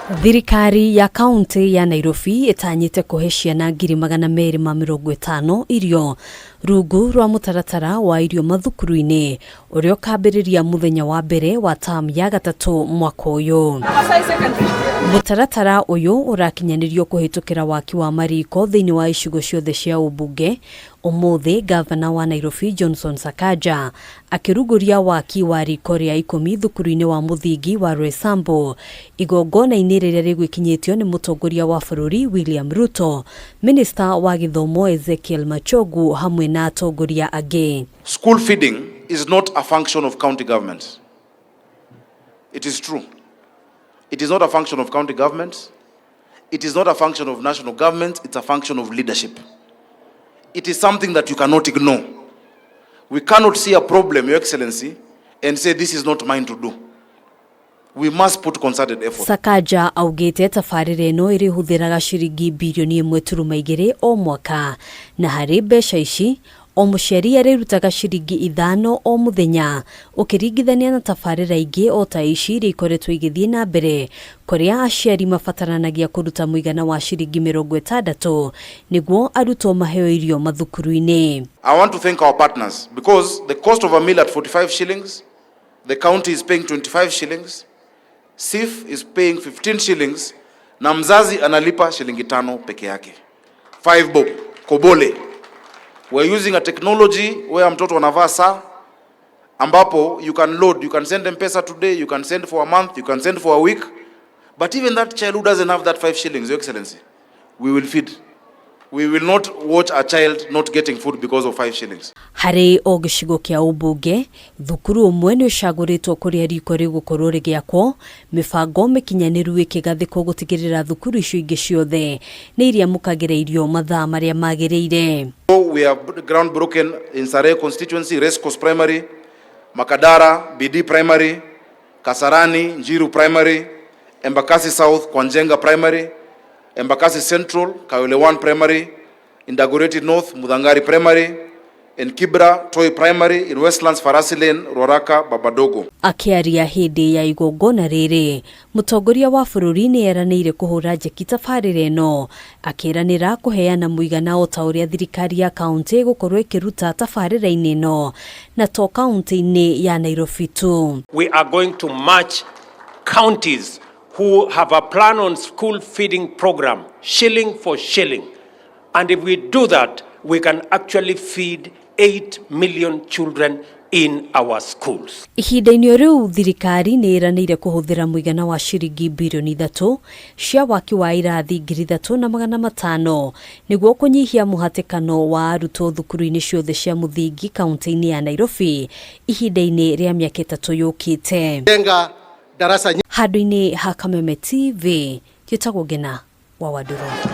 Thirikari ya kaunti ya Nairobi ĩtanyĩte kũhe ciana 250,000 irio rungu rwa mũtaratara wa irio mathukuru-inĩ ũrĩa ũkambĩrĩria mũthenya wa mbere wa tamu ya gatatũ mwaka ũyũ. Mũtaratara ũyũ ũrakinyanĩrio kũhĩtũkĩra waki wa mariko thĩinĩ wa icigo ciothe cia ũmbunge. Ũmũthĩ ngavana wa Nairobi Johnson Sakaja akĩrugũria waki wa riko rĩa ikũmi thukuru-inĩ wa mũthingi wa Roysambu igongona-inĩ rĩrĩa rĩgwĩkinyĩtio nĩ mũtongoria wa bũrũri William Ruto, minista wa gĩthomo Ezekiel Machogu hamwe na atongoria angĩ. School feeding is not a function of county governments. It is true. It is not a function of county governments. It is not a function of national government. It's a function of leadership. It is something that you cannot ignore. We cannot see a problem, Your Excellency, and say this is not mine to do. We must put concerted effort. Sakaja augĩte tabarĩra ĩno ĩrĩhũthĩraga ciringi 1.2 birioni o mwaka, na harĩ mbeca ici o mũciari arĩrutaga ciringi 5 o mũthenya, ũkĩringithania na tabarĩra ingĩ o ta ici iria ikoretwo igĩthiĩ na mbere kũrĩa aciari mabataranagia kũruta mũigana wa ciringi 60 nĩguo arutwo maheo irio mathukuru-inĩ. I want to thank our partners because the cost of a meal at 45 shillings, the county is paying 25 shillings, CIF is paying 15 shillings na mzazi analipa shilingi 5 peke yake. 5 bob, kobole. We're using a technology where mtoto anavaa saa ambapo you can load, you can send M-Pesa today, you can send for a month, you can send for a week. But even that child who doesn't have that 5 shillings, Your Excellency, we will feed. We will not watch a child not getting food because of 5 shillings. Harĩ o gĩcigo kĩa ũmbunge, thukuru ũmwe nĩ ũcagũrĩtwo kũrĩa riko rĩgũkorwo rĩgĩakwo, mĩbango mĩkinyanĩru ĩkĩgathĩkwo gũtigĩrĩra thukuru icio ingĩ ciothe nĩ iriamũkagĩra irio mathaa marĩa magĩrĩire. So we have ground broken in Starehe constituency, Racecourse Primary, Makadara, BD Primary, Kasarani, Njiru Primary, Embakasi South, Kwa Njenga Primary, Embakasi Central, Kayole 1 Primary, in Dagoretti North, Muthangari Primary, in Kibra, Toi Primary, in Westlands, Farasi Lane, Ruaraka, Babadogo. Akĩaria hĩndĩ ya igongona rĩrĩ, mũtongoria wa bũrũri nĩ eranĩire kũhũra njeki tabarĩra ĩno, akĩranĩra kũheana mũigana o ta ũrĩa thirikari ya kaunti ĩgũkorwo ĩkĩruta tabarĩra-inĩ ĩno, na to kaunti-inĩ ya Nairobi tu. We are going to match counties who have a plan on school feeding program, shilling for shilling. And if we do that, we can actually feed 8 million children in our schools. Ihinda-inĩ o rĩu, thirikari nĩ ĩranĩire kũhũthĩra mũigana wa ciringi 3 birioni cia waki wa irathi 3,500 nĩguo kũnyihia mũhatĩkano wa arutwo thukuru-inĩ ciothe cia mũthingi kaunti-inĩ ya Nairobi ihinda-inĩ rĩa mĩaka 3 yũkĩte. Jenga darasa Handũ-inĩ ha Kameme TV, njĩtagwo Ngena wa Wandũrũ.